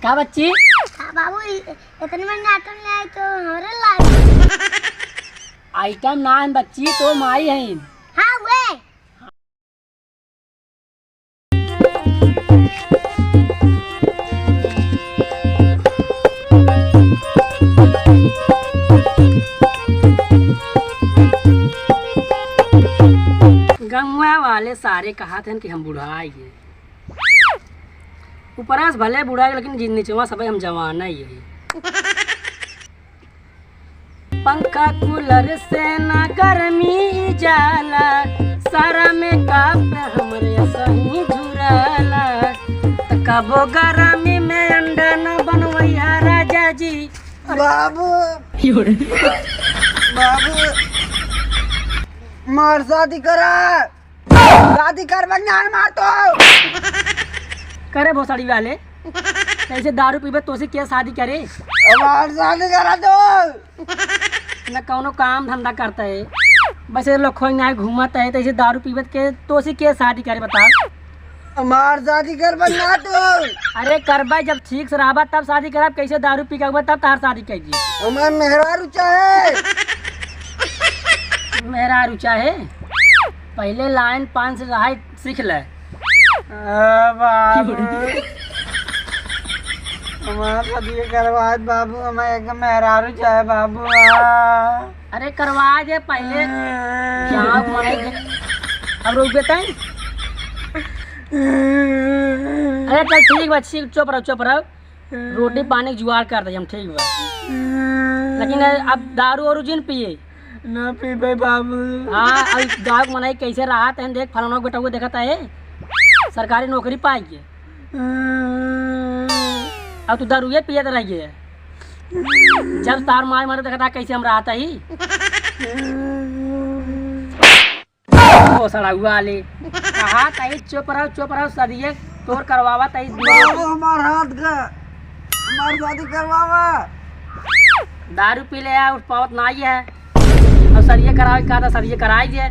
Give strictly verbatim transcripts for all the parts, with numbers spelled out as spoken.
का बच्ची? हाँ बाबू, इ-, इतने महंगा आइटम ले आई तो हमरे ला। आइटम ना है बच्ची, तो माई है। हाँ, वे। गंगवा वाले सारे कहा थे कि हम बुढ़ाई गए। ऊपरा से भले बुढ़ा, लेकिन जिन निचवा सबे हम जवान ही है। पंखा कूलर से ना गर्मी जाला, सारा मेकअप हमरे सही झुराला। त कबो गर्मी में अंडा ना बनवैया राजा जी। बाबू। बाबू, मार शादी करा। शादी करबा ना मार तो। करे भोसड़ी वाले, कैसे दारू पीबे तोसे के शादी करे? हमार शादी करा दो। न कौनो काम धंधा करता है, बस ये लोग खोई ना घूमत है, तैसे दारू पीबत के तोसे के शादी करे बताओ? हमार शादी करबा ना तू। अरे करबा, जब ठीक से रहबा तब शादी करब, कैसे दारू पी के आउबा तब तार शादी कर दी। हमार मेहरारू चाहे। मेहरारू चाहे? पहले लाइन पाँच से रहाई सीख ले। आ, बाबू। हमार शादी करवा दे बाबू, हमार एक मेहरारू चाहे बाबू, आ। अरे करवा दे पहले। हाँ। जाओ, मने दे। अब रुक बेटा। अरे चल ठीक बा, ठीक, चुप रहो, चुप रहो। रोटी पानी के जुगाड़ कर दे हम, ठीक बा। लेकिन अब दारू वारू जिन पिए। ना पीबे बाबू। हाँ, अब गाँव के मनई कैसे रहत हैं, देख फलाना के बेटा को देखत है, सरकारी नौकरी पाई के। अब तू दारुए पियत रह गए। जब तार माय मरे देखत है कैसे हम रहत ही। ओ सड़ौआ ले। कहा तई चुप रहो, चुप रहो, सदिये तोर करवावा तई। बाबू, हमार हाथ का, हमार शादी करवावा। दारू पी ले आ, उठ पावत नाई है। अब सदिये करावे का था, सदिये कराई दे।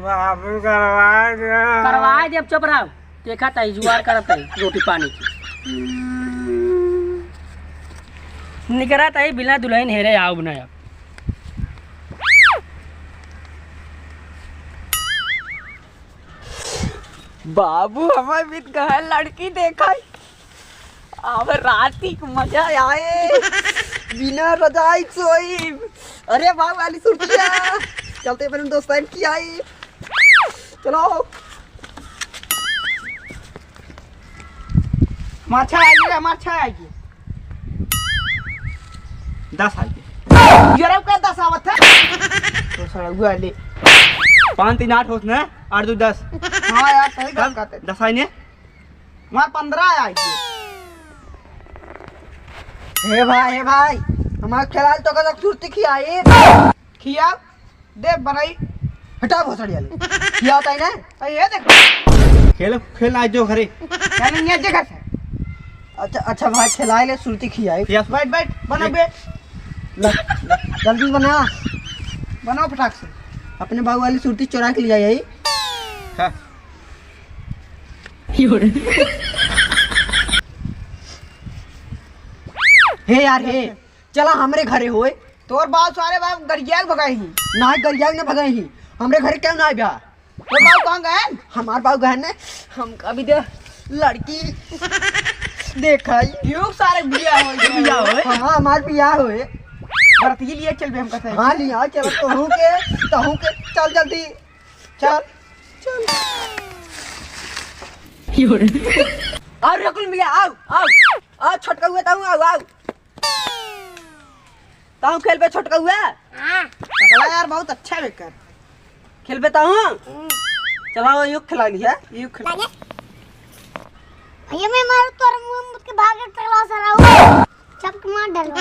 बाबू, करवा दे। करवाई दे, अब चुप रहो। देखा तई जुगाड़ करत है रोटी पानी की। निकरा तई बिना दुल्हन हेरे आउब ना अब। बाबू, हमार बीत गए लड़की देखा। अब राती के मजा आए, बिना रजाई सोई। अरे बाबू वाली सुरतिया, चलते अपन दोस्तान की आई। चलो। माछा आइए, माछा आइए। दस आइए। ये रहो का दस आवत है? तो सड़ौआ ले। पाँच तीन आठ होत ना, आठ दू दस। हाँ यार, सही बात तब कहते। दस आई ने? वहाँ पन्द्रह आई। हे भाई, हे भाई, हमार खेलाल तो कदक सुरती खियाई। खिया? दे बनाई। हटा भोसड़िया ले। क्या होता है ना? अरे ये देख। खेल, खेल आज जो घरे। क्या नहीं है जगह से? अच्छा, अच्छा भाई, खिलाए ले, सुरती खियाई। खिया। बैठ, बैठ, बना बे। ला, ला, जल्दी बना। बनाओ फटाक से। अपने बाबू वाली सुरती चुरा के ले आई। हाँ। हे यार, हे। चला हमरे घरे होए। तोर बाप सारे बाप गरिया के भगाई ही। नाहीं, गरिया के ना भगाई ही। हमरे घरे क्यों ना आइबा? तोर बाप कहाँ गए? हमार बाप गए ने, हमका भी दे लड़की देखाई। क्यों सारे बिया होए? बिया होए? हाँ, हमार बिया होए। बरतिया लिए चल बे हमका से। हाँ, लिया चल, तोहू के, तोहू के, चल जल्दी। चल, चल। और रकुल मिया, आओ, आओ, आओ, छोटका हुआ, ताऊ, आओ, आओ। ताऊ खेलबे छोटका हुआ? हाँ। टकला यार बहुत अच्छा बेकर। खेलबे ताऊ? हम्म। चलाओ, यो खिला लिया, यो खिला। भैया मैं मारू तोर मुंह के भागे टकला सारा। चपक मार डालो।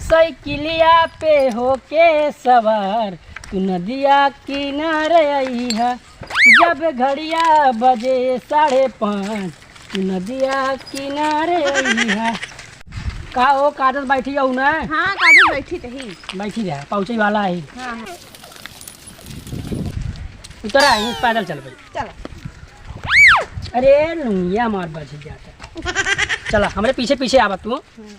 साइकिलिया पे होके सवार तू नदिया किनारे अइहा, जब घड़िया बजे साढ़े पाँच तू नदिया किनारे अइहा। का हो, काजल बैठी हऊ ना? हाँ, काजल बैठी तही। बैठी रहे, पहुँचे वाला है। हाँ, हाँ। उतरा है, पैदल चल भाई। चला। अरे, लुंगिया मार बज जाता। चला, हमरे पीछे पीछे आवा तू। हम्म।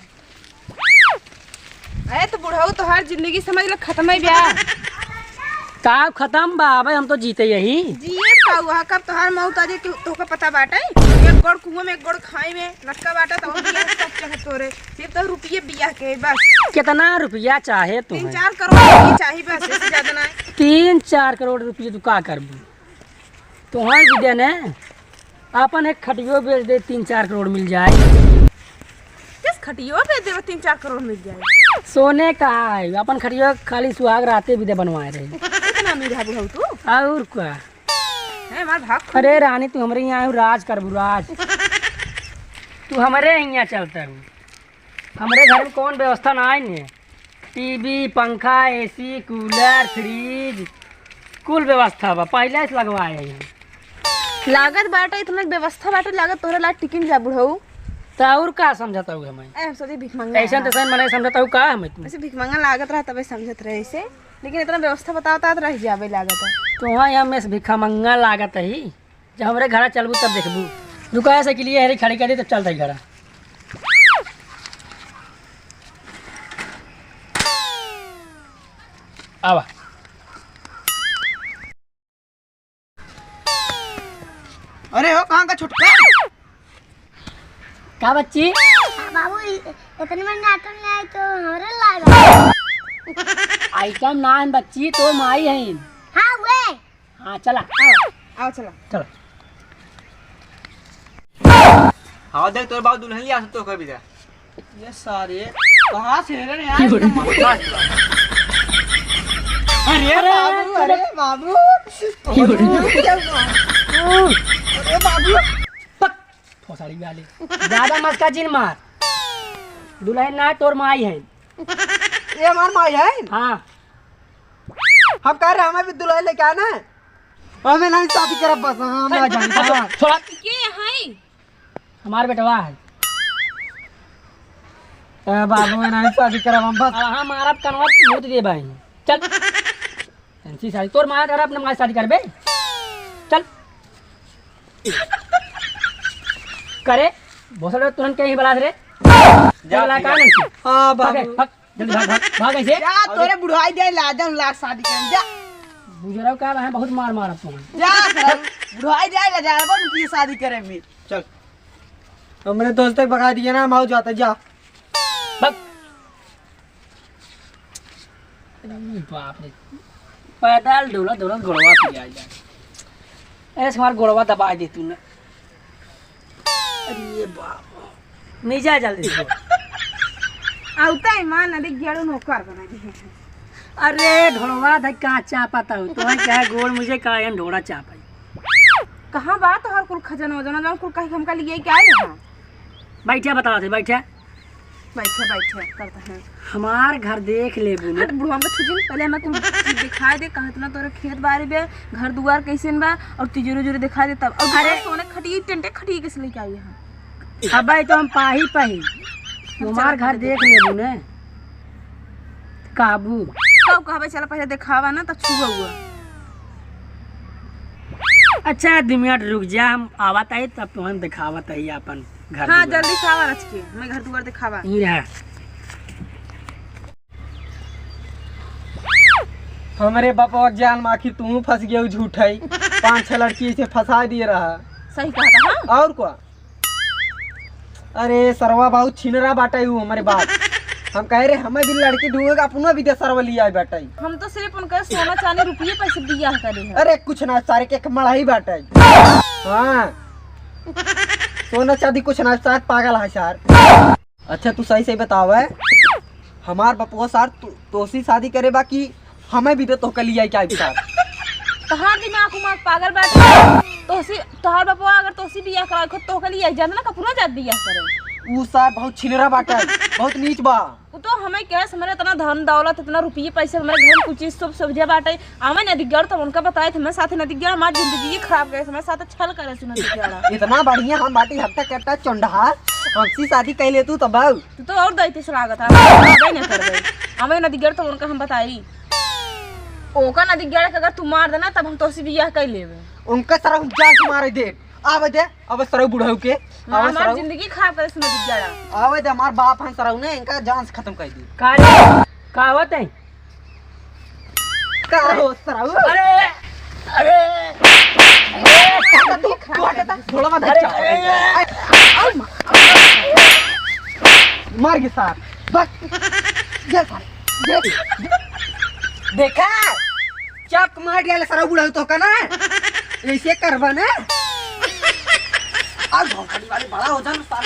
अरे, तो बुढ़ऊ तोहार जिंदगी समझ लो खत्म है ब्या। का खत्म बा? अबे हम तो जीते यही। जिए का हुआ, कब तोहार मौत आ जाए, कि तोहका पता बाटे? एक गोड़ कुआं में, एक गोड़ खाई में लटका बाटे, तब बियाह के शौक चढ़त तोरे। सिर्फ तो रुपये बियाह के बस। कितना रुपया चाहे तीन तुम्हें? चार करोड़ रुपये चाही बस, इससे ज्यादा ना। तीन चार करोड़ रुपये तू का करबू? तुम्हारे भी देने अपन एक खटियो बेच दे, तीन चार करोड़ मिल जाए। किस खटियो बेच देबे, तीन चार करोड़ मिल जाए? सोने का है, अपन खटियो खाली सुहाग राते भी दे बनवाए रहे। इतना अमीर है बुढ़ऊ तू? और का? है हमार भाग खुल अरे रानी, तू हमरे यहाँ राज करबू, राज। तू हमरे यहाँ चलता हूँ। हमरे घर में कौन व्यवस्था ना है ने? टीवी, पंखा, एसी, कूलर, फ्रिज, कुल व्यवस्था बा, पहिले से लगवाए हैं। लागत बाटे, इतना व्यवस्था बाटे, लागत तोहरे लाग टिकिन जा बुढ़ऊ। त और का समझत हऊ हमें? ए, हम सोचे भिखमंगा ऐसन है। तैसन मने समझत हऊ का हमें तू? ऐसे भिखमंगा लागत रहा, तबे समझत रहे ऐसे, लेकिन इतना व्यवस्था बतावत रह जाबे लागत है। तो हाँ, हम ऐसे भिखमंगा लागत ही। जब हमरे घरा चलबू तब देखबू। रुका, ऐसे के लिए हेरी खड़ी कर दी, तब चलता ही घरा। आवा। अरे हो, कहाँ का छुटका? का बच्ची? बाबू, इ-, इतने में आइटम ले आए तो हमरे लाए बा। आइटम ना है बच्ची, तो माई है। हाँ, वे। हाँ, चला। आओ, आओ, चला। चला। हाँ, देख, तोर बाबू दुल्हन लिया, तो कभी जा। ये सारे, कहाँ से रे यार? अरे अरे, बाबू, अरे अरे बाबू। अरे बाबू। अरे बाबू। पक, ठोसाड़ी वाले। ज्यादा मस्का जिन मार। दुल्हन ना, तोर माई है। ये हमार माई है? हाँ। हम कह रहे, हमें भी दुल्हन लेके आना है। हमें नहीं शादी करब बस, हम ना जानी। अच्छा, हाँ। छोड़ा। के है? हमार बेटवा है। ए बाबू, मैं नहीं शादी करब हम बस। अब हम मारब कनवा मुद दे भाई। चल। ऐसी शादी तोर मार करब, अपने मार शादी करबे। चल। करे, भोसड़ तुरंत के ही बलास रे। जा, बला ठीक का है। नहीं? हाँ, बाबू। भाग, भाग। जल्दी भाग, भाग, भाग ऐसे। जा, तोरे बुढ़ाई जाए, लाजम लाग शादी करे, जा। बुजुर्ग का है, बहुत मार मारब तुम्हें। जा, बुढ़ाई जाए, लाजम उनकी शादी करे में। चल। हमरे दोस्त तक भगा दिया ना, हम आऊ जाता, जा। भाग। अरे बाप रे। पैदल डोला, डोला गोड़वा पिया जाए। ऐसे हमार गोड़वा दबा दे तू ना। अरे ये बाप। नहीं जा जल्दी से। आउता है मान, अरे गेड़ू नौकर बना दे। अरे ढोलवा धक कहाँ चापत हऊ? तो है क्या गोड़ मुझे का एन ढोड़ा चापाई? कहाँ बा तोहर कुल खजाना वजाना, जौन कुल कहीं हमका लिए क्या रे? हाँ। बैठा बता दे, बैठा। बैठे, बैठे, करता है। हमार घर देख लेबू ना। हट, बुढ़वा हमका छुजिन, पहले हमें कुल चीज दिखाई दे, कहाँ इतना तोरे खेत बाड़ी बे, घर दुआर कैसन बा, और तिजोरी उजोरी दिखाई दे तब। और अरे! सोने खटिए, टेंटे खटिए कैसे लेके आई है? अबे तो हम पाही पाही। हम हमार चला घर पहले देख देखा। लेबू ना। काबू। कब कहबे, चला पहले दिखावा ना, तब छुआ हुआ। अच्छा, दो मिनट रुक जा, हम आवत आई, तब तुहन दिखावत आई अपन घर हाँ, दुआर। जल्दी से आवा रच के, हमें घर दुआर दिखावा। ई रहा। हमरे बपवा के जाल में आखिर तू फंस गयो झूठ है। पांच छह लड़की से फंसा दिए रहा। सही कहा था, हाँ? और क्या? अरे सरवा बहुत छिनरा बाटे उ हमरे बाप। हम कहे रहे हमें भी लड़की ढूंढेगा, अपनो भी दे सरवा लिया बाटे। हम तो सिर्फ उनका सोना चांदी रुपये पैसे दिया करे हैं। अरे कुछ ना, सारे के एक मड़ाई बाटे। हाँ, सोना चांदी कुछ ना, सार पागल है सार। अच्छा तू सही सही बतावे, हमार बपुआ सार तो, तोसी शादी करे बा कि हमें भी दे तोहके लिया के आई सार। तोहार दिमाग उमाग पागल बाटे। तोसी, तोहार बपुआ अगर तोसी बियाह करावे खुद तोहके लिया जाना ना कपुरा जात बियाह करे। ऊ सार बहुत छिनरा बाटे, बहुत नीच बा। उ तो हमें कहे से, हमारे इतना धन दौलत, इतना रुपये पैसे, हमारे घर में कुछ चीज सब सुविधा बाटे। आवे नदीगढ़ तो उनका बताए थे, मैं साथ नदीगढ़ हमारी जिंदगी ही खराब करे, हमारे साथ छल करे से नदीगढ़। इतना बढ़िया हम बाटी हफ्ता कट्टा चोंडा, हमसी शादी कर ले तू तब। तू तो और दैते से लागत है, हम बाबे ना करबे। आवे नदीगढ़ तो उनका हम बताई। ओका नदीगढ़ के अगर तू मार देना तब हम तोसे बियाह कर लेबे। उनका सारा हम जान से मारे दे। आवे दे, अब सरऊ बुढ़ऊ के, हाँ, आवे हमार सरऊ। जिंदगी खराब करे से नदीगढ़। आवे दे, हमार बाप हन सरऊ ने, इनका जान से खत्म कर दी। का रे? का होत है? का हो सरऊ? अरे, अरे, अरे, तू, तू हटे ता, थोड़ा मत अरे, अच्छा। अरे, अरे। मार के साथ, बस, ये साथ, ये। देखा? चक मार दिया ले सरऊ बुढ़ऊ तो का ना? ऐसे करबा ना? आज भोसड़ी वाले बड़ा हो जान सार।